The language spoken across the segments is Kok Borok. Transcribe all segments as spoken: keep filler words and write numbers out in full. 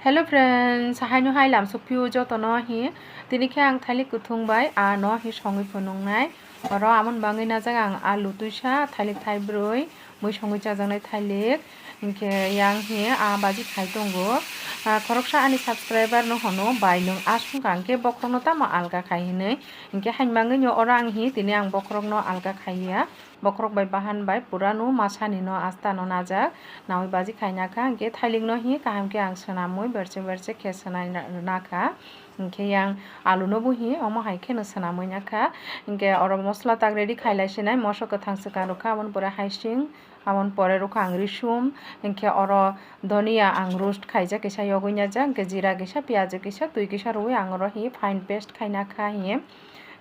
Hello friends, haino hai lamsok phio jotono hi. Tini khe ang thailik kuthung bai ano hi songwi phunuknai. Oro amon bangwi najak ang alu twisa, thailik thaibrwi, mui songwi chajaknai thailik. Hinkhe yang hi a baji khai tongo. Ah, khoroksa ani subscriber no hono, "Bai, nwng aswk ang khe bokhorokno tamo alga khai?" hinwi. Hinkhe hain bangwino oro ang hi tini ang bokhorokno alga khaiya. Bokhorok bai bahan bai purano masani no asta no najak nawi baji khaina kha, hinkhe thailik no hi kaham khe ang swnamwi berse berse khe swnai na, na kha. Hinkhe yang alu no bo hi omo hai kheno swnamwi na kha. Hinkhe oro mosla tak ready khailai sinai, moso kwthang swkang rwkha, aboni pore haising, aboni pore rwkha ang risum, hinkhe oro donia ang roast khaijak kisa yogwi najak, hinkhe jira kisa, piyaj kisa, twi kisa rwwi ang oro hi fine paste khaina kha hi.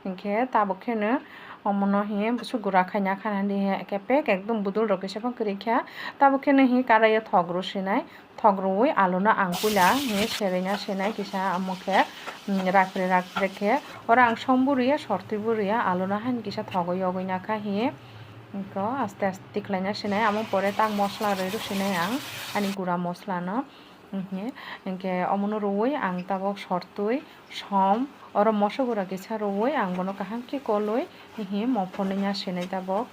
Hinkhe tabuk kheno omono hi busu gura khaina kha nadi, eke pek ekdom budul rok kisa phang kwrwi kha. Tabuk kheno hi karai o thok rw sinai, thok rwwi alu no ang puila hi serena sinai kisa, omo khe, mm, rakre rakre khe oro ang som bo rwya, sortwi bo rwya, alu no haino kisa thogo yogwi na kha hi. Eko aste aste tikhlaina sinai, amo pore tak mosla rwi rw sinai ang ani gura mosla no. Mhm. Hinkhe omono rwwi ang tabuk sortwi som, oro moso gura kisa rwwi ang bono kaham khe kolwi, hihi mophonwi ya sinai tabuk.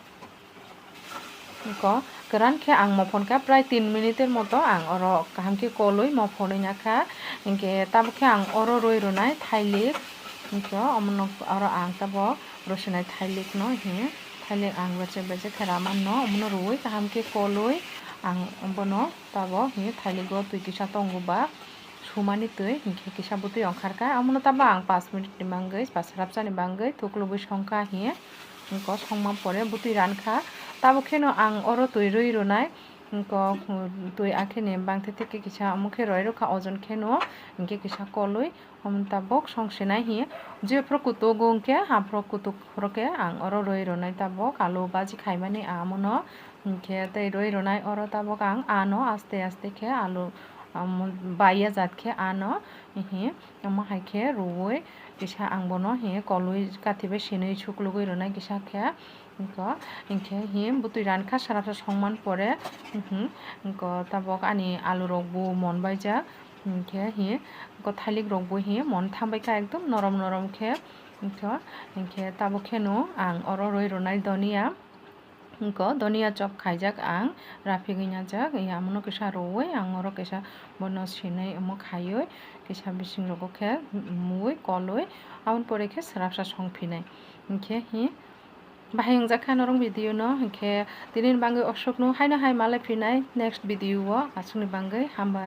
Eko kwran khe ang mophon kha prai tin minute er moto ang oro kaham khe kolwi mophonwi ya kha. Hinkhe tabuk khe ang oro rwi rwnai thailik, hinkhe omono oro ang tabuk rw sinai thailik no hi, thailik ang bese bese khe raman no omono rwwi kaham khe kolwi ang bono. Tabuk hi thailigo twi kisa tongo ba sumani twi, hinkhe kisa bwtwi ongkhar kha. Omono tabuk ang pash minute ni bagwi, pash harapsa ni bagwi thuklubwi song kha hi. Eko songma pore bwtwi ran kha. Tabuk kheno ang oro twi rwi rwnai. Eko twi akhini bangthe theke kisa omo khe roi rw kha ojon kheno, hinkhe kisa kolwi. Omo tabuk song sinai hi, jephuru kutuk wng khe, aphuru kutuk phuru khe ang oro rwi rwnai tabuk alu baji khaimani amono. Hinkhe tei rwi rwnai oro tabuk ang ano aste aste khe alu, um, baiya jat khe ano hi, omo hai khe rwwi kisa ang bono hi kolwi kathi bai sinwi suklugwi rwnai kisa khe. Eko, hinkhe hi bwtwi ran kha, sara sa songman pore, mhm, eko tabuk ani alu rok bo mon baijak, hinkhe hi eko thailik rok bo hi mon thambai kha ekdom norom norom khe, eko, hinkhe tabuk kheno ang oro rwi rwnai donia, eko donia chop khaijak ang, raphigwi najak, amono kisa rwwi ang oro kisa bono sinwi omo khaiwi kisa bising rogo khe mui kolwi, aboni pore khe swrapsa song phinai, hinkhe hi. Bahai wngjak kha norok video no, hinkhe tini ni bagwi oswk no haino hai malai phinai next video o, aswk ni bagwi hambai.